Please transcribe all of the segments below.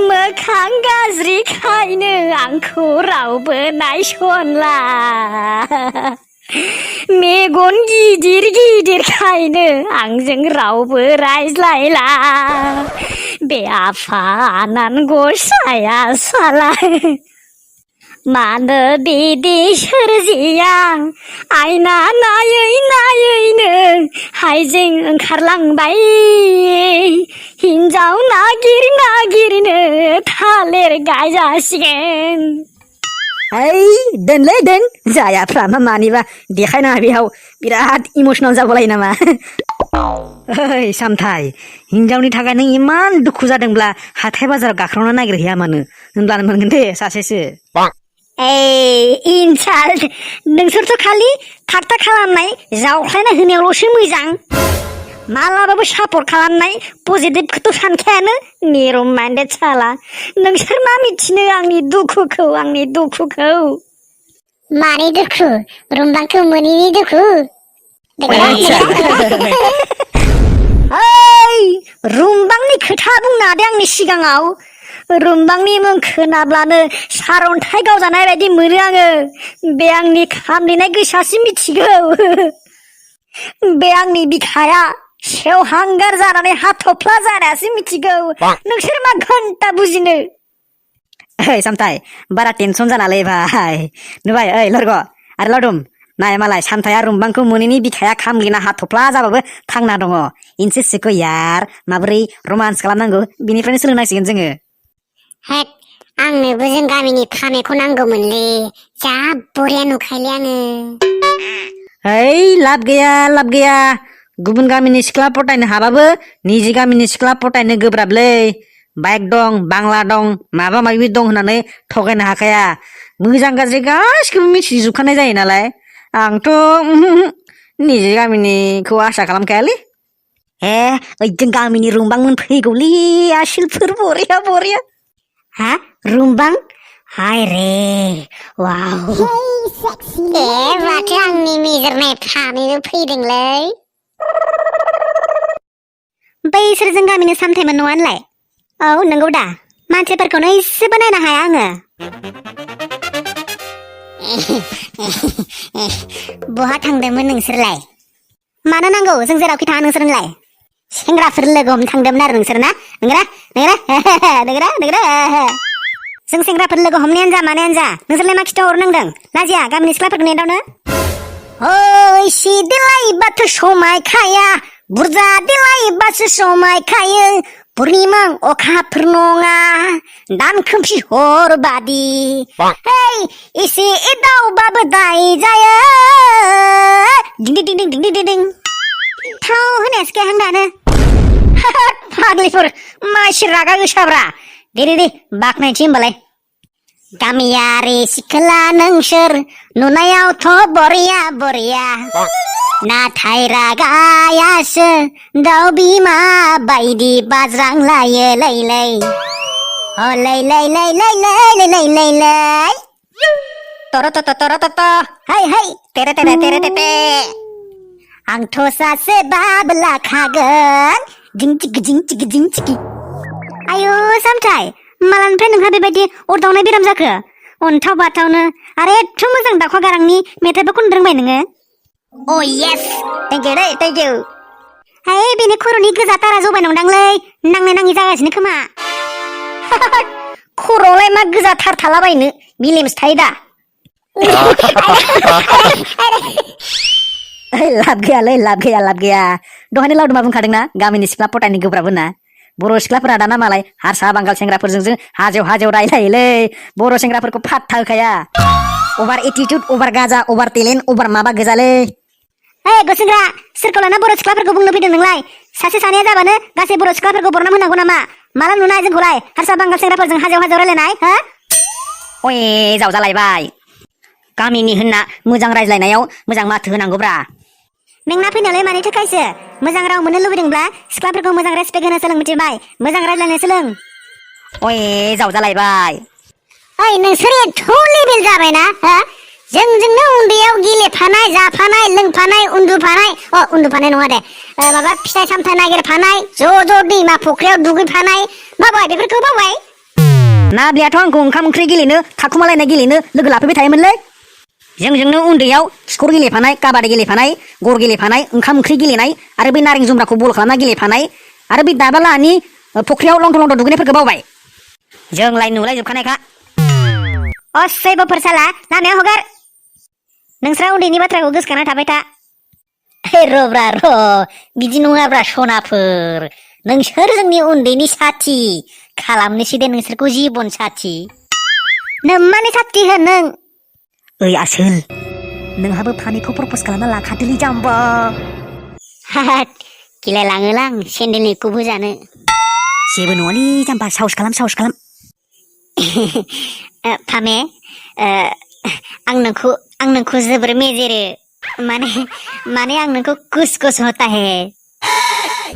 मोखां गाज्रिखायनो आंखौ रावबो नायसनला मेगन गिदिर गिदिरखायनो आंजों रावबो रायज्लायला बे आफा आनान गसाया सालाय मानो बिदि सोरजिया आयना नायै नायैनो हायजें ओंखारलांबाय हिन्जाव नागिर नागिरनो थालिर गायजासिगोन ओइ दोनलै दोन जायाफ्रा मानिबा देखायनाङा बेयाव बिराद इमसनेल जागौलायो नामा ओइ सामथाय हिन्जावनि थाखाय नों इमान दुखु जादोंब्ला हाथाय बाजाराव गाख्रावनो नागिरहैया मानो होनब्लानो मोनगोन दे सासेसो इनसाल्ट नोंसोरथ' खालि ठाट्टा खालामनाय जावख्लायना होनायावल'सो मोजां मालाबाबो सापर्ट खालामनाय पजिटिभखौथ' सानखायानो नेर' माइन्डेड साला नोंसोर मा मिथिनो आंनि दुखुखौ मानि दुखु रुमबांखौ मोनैनि दुखु रुमबांनि खोथा बुंनादे आंनि सिगाङाव रुमबांनि मुं खोनाब्लानो सारअन्थाइ गावजानाय बायदि मोनो आङो बे आंनि खामलिनाय गोसोआसो मिथिगौ बे आंनि बिखाया सेवहांगार जानानै हाथफ्ला जानायासो मिथिगौ नोंसोर मा घन्टा बुजिनो ओइ सामथाय बारा टेनसन जानालै भाई नुबाय ओइ लरग' आरो लदुम नाय मालाय सामथाया रुमबांखौ मोनैनि बिखाया खामलिना हाथफ्ला जाबाबो थांना दङ इनसेसोखौ यार माबोरै रमान्स खालामनांगौ बिनिफ्रायनो सोलोंनांसिगोन जोङो हेट आंनोबो जों गामिनि फामेखौ नांगौमोनलै जा बरिया नुखायलै आङो ओइ लाब गैया गुबुन गामिनि सिख्ला पटायनो हाबाबो निजि गामिनि सिख्ला पटायनो गोब्राबलै बाइक दं बांला दं माबा माबि दं होननानै थगायनो हाखाया मोजां गाज्रि गासिखौबो मिथिजोबखानाय जायो नालाय आंथ' निजि गामिनिखौ आसा खालामखायालै ओइ जों गामिनि रुमबांमोन फैगौलै आसिलफोर बरिया हा रुमबां हाय रे वाव माथो आंनि मिजोरनाय फामेबो फैदोंलै बैसोर जों गामिनि सामथायमोन नङा होनलाय औ नंगौ दा मानसिफोरखौनो एसेबो नायनो हाया आङो बहा थांदोंमोन नोंसोरलाय मानो नांगौ जों जेरावखि थाङा नोंसोरनोलाय सेंग्राफोर लोगो हमनो थांदोंमोन आरो नोंसोर ना नोंगोरा जों सेंग्राफोर लोगो हमनायानो जा मानायानो जा नोंसोरलाय मा खिथा हरनांदों लाजिया गामिनि सिख्लाफोरखौ नेदावनो एसे देलायबाथ' समायखाया बुरजा देलायबासो समायखायो पुर्निमा अखाफोर नङा दान खोमसि हर बादि एसे एदावबाबो दाय जायो दिं थाव होनायासो गैयाहां दानो फाग्लिफोर मानसि रागा गोसाब्रा दे बाख्नायनोसै होमबालाय गामियारि सिख्ला नोंसोर नुनायावथ' बरिया नाथाय रागायासो दाउ बिमा बायदि बाज्रांलायो लै हाय तेरे आंथ' सासे बाबला खागोन जिं चिकि आयु सामथाय मालानिफ्राय नोंहा बेबायदि अरदावनाय बेराम जाखो अन्थाव बाथावनो आरो एथ' मोजां दाखा गारांनि मेथाइबो खननो रोंबाय नोङो अ येस थेंक इउ हाय बेनि खर'नि गोजा तारा जबाय नंदांलै नांनाय नाङि जागासिनो खोमा खर'आवलाय मा गोजा थार थालाबायनो मिलिमसो थायो दा लाब गैया दहायनो लावदुमा बुंखादोंना गामिनि सिख्ला पटायनो गोब्राब होनना बर' सिख्लाफोरा दाना मालाय हारसा बांगाल सेंग्राफोरजों हाजेव रायलायोलै बर' सेंग्राफोरखौ फात्ता होखाया अभार एटिटिउड अभार गाजा अभार टेलेन्ट अभार माबा गोजालै गोसोंग्रा सोरखौ लाना बर' सिख्लाफोरखौ बुंनो फैदों नोंलाय सासे सानैया जाबानो गासै बर' सिख्लाफोरखौ बरनाम होनांगौ नामा माला नुनाय जोंखौलाय हारसा बांगाल सेंग्राफोरजों हाजेव रायलायनाय हो अए जावजालायबाय गामिनि होनना मोजां रायज्लायनायाव मोजां माथो होनांगौब्रा नोंना फैनायालाय मानि थाखायसो मोजां राव मोननो लुबैदोंब्ला सिख्लाफोरखौ मोजां रेसपेक्ट होनो सोलों मिथिबाय मोजां रायज्लायनो सोलों अए जावजालायबाय नोंसोर एथ' लेबेल जाबायना जोंजोंनो उन्दैयाव गेलेफानाय जाफानाय लोंफानाय उन्दुफानाय नङा दे माबा फिथाइ सामथाइ नागिरफानाय ज' ज' दैमा फुख्रियाव दुगैफानाय बावबाय बेफोरखौ बावबाय नाब्लियाथ' आंखौ ओंखाम ओंख्रि गेलेनो थाखुमालायनाय गेलेनो लोगो लाफैबाय थायोमोनलै जोंजोंनो उन्दैयाव खिखर गेलेफानाय काबादि गेलेफानाय गर गेलेफानाय ओंखाम ओंख्रि गेलेनाय आरो बै नारें जुमब्राखौ बल खालामना गेलेफानाय आरो बै दाबालानि फुख्रियाव लंथं दुगैनायफोरखौ बावबाय जोंलाय नुलायजोबखानायखा असैबोफोर साला लामायाव हगार नोंस्रा उन्दैनि बाथ्राखौ गोसोखांना थाबाय था रब्रा र' बिदि नङाब्रा सनाफोर नोंसोर जोंनि उन्दैनि साथि खालामनोसै दे नोंसोरखौ जिबन साथि नोम्मानि साथि होन नों ओइ आसोल नोंहाबो फामिखौ प्रप'ज खालामना लाखादोलै जाम्बा हाट गिलायलाङोलां सेन्देलनि कुबु जानो जेबो नङालै जाम्बा साहस खालाम फामे आं नोंखौ जोबोर मेजेरो माने आं नोंखौ कुछ कुछ होता है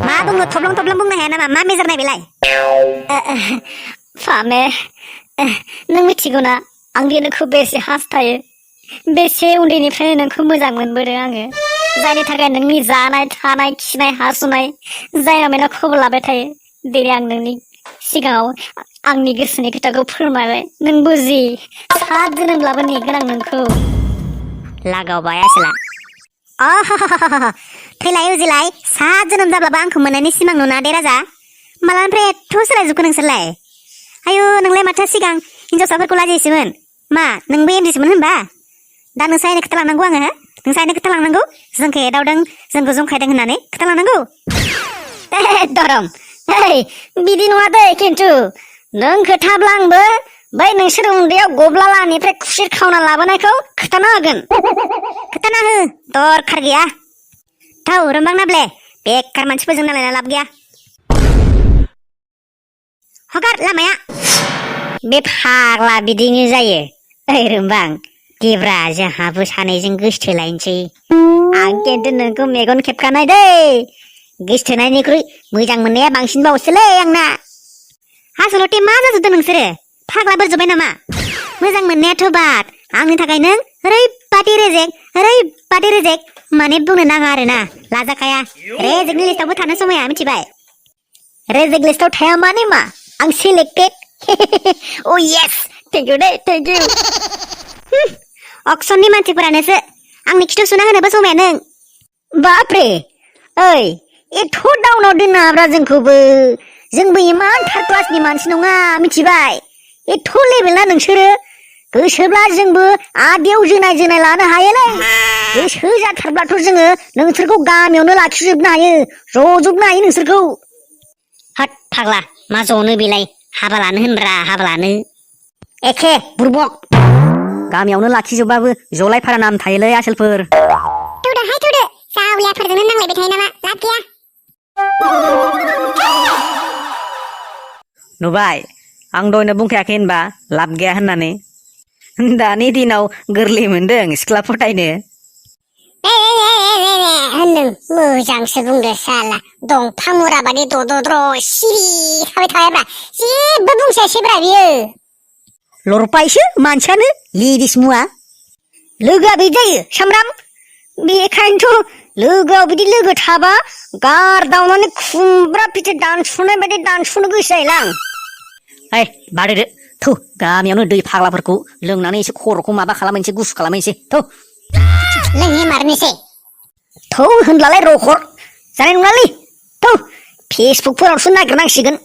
मा बुङो थब्लं बुंनो हाया नामा मा मेजरनाय बेलाय फामे नों मिथिगौ ना आं दि नोंखौ बेसे हास्थायो बेसे उन्दैनिफ्रायनो नोंखौ मोजां मोनबोदों आङो जायनि थाखाय नोंनि जानाय थानाय खिनाय हासुनाय जायना मेना खबर लाबाय थायो दिनै आं नोंनि सिगाङाव आंनि गोसोनि खोथाखौ फोरमायबाय नों बुजि 7 जोनोमब्लाबो नेगोन आं नोंखौ लागावबाय आसोला थैलाय उजिलाय 7 जोनोम जाब्लाबो आंखौ मोननायनि सिमां नुना दे राजा मालानिफ्राय एथ' सोलायजोबखो नोंसोरलाय आयु नोंलाय माथो सिगां हिनजावसाफोरखौ लाजियोसोमोन मा नोंबो एमजिसोमोन होनबा दा नोंसा आइनो खोथा लांनांगौ आङो नोंसा आइनो खोथा लांनांगौ जोंखौ एदावदों जोंखौ जंखायदों होननानै खोथा लांनांगौ दरम बिदि नङा दे खिन्थु नों खोथाब्ला आंबो बै नोंसोर उन्दैयाव गब्लालानिफ्राय खुसेर खावना लाबोनायखौ खोथाना होगोन खोथाना हो दरखार गैया थाव रोंबां नाब्ले बेकार मानसिफोरजों नालायना लाब गैया हगार लामाया बे फाग्ला बिदिनो जायो ओइ रोंबां देब्रा जोंहाबो सानैजों गोसथोलायनोसै आं खिन्थु नोंखौ मेगन खेबखानाय दै गोसथोनायनिख्रुइ मोजां मोननाया बांसिन बावसोलै आंना आसलथे मा जाजोबदों नोंसोरो फाग्लाफोर जोब्बाय नामा मोजां मोननायाथ' बाद आंनि थाखाय नों ओरैबादि रेजेक माने बुंनो नाङा आरोना लाजाखाया रेजेकनि लिस्टावबो थानो समाया मिथिबाय रेजेक लिस्टाव थाया माने मा आं selected uh yes thank you दे थेंक इउ अक्सननि मानसिफोरानोसो आंनि खिथु सुना होनोबो समाया नों बाप्रे ओइ एथ' डाउनाव दोननाब्रा जोंबो इमान थार्ड क्लासनि मानसि नङा मिथिबाय एथ' लेभेल ना नोंसोरो गोसोब्ला जोंबो आदियाव जोनाय लानो हायोलै गोसो जाथारब्लाथ' जोङो नोंसोरखौ गामियावनो लाखिजोबनो हायो ज'जोबनो हायो नोंसोरखौ हट फाग्ला मा ज'नो बेलाय हाबा लानो होनब्रा हाबा लानो एखे बुरबक गामियावनो लाखिजोबबाबो जलायफारा नाम थायोलै आसोलफोर थौदो जावलियाफोरजोंनो नांलायबाय थायो नामा लाब गैया नुबाय आं दहायनो बुंखायाखै होनबा लाब गैया होननानै दानि दिनाव गोरलै मोनदों सिख्ला फटायनो होनदों मोजांसो बुंदो साला दंफां मुरा बादि दद्र सिरि थाबाय थाबायब्रा जेबो बुंसायासैब्रा बियो लरपायसो मानसियानो लेडिस मुवा लोगोआ बिदि जायो सामब्राम बेखायनोथ' लोगोआव बिदि लोगो थाबा गारदावनानै खुमब्रा फिथाइ दानस'नाय बायदि दानस'नो गोसो जायोलां ओइ बादेदो थौ गामियावनो दै फाग्लाफोरखौ लोंनानै एसे खर'खौ माबा खालामनोसै गुसु खालामनोसै थौ लोंनि मारनोसै थौ होनब्लालाय रखर जानाय नङालै थौ फेसबुकफोरावसो नागिरनांसिगोन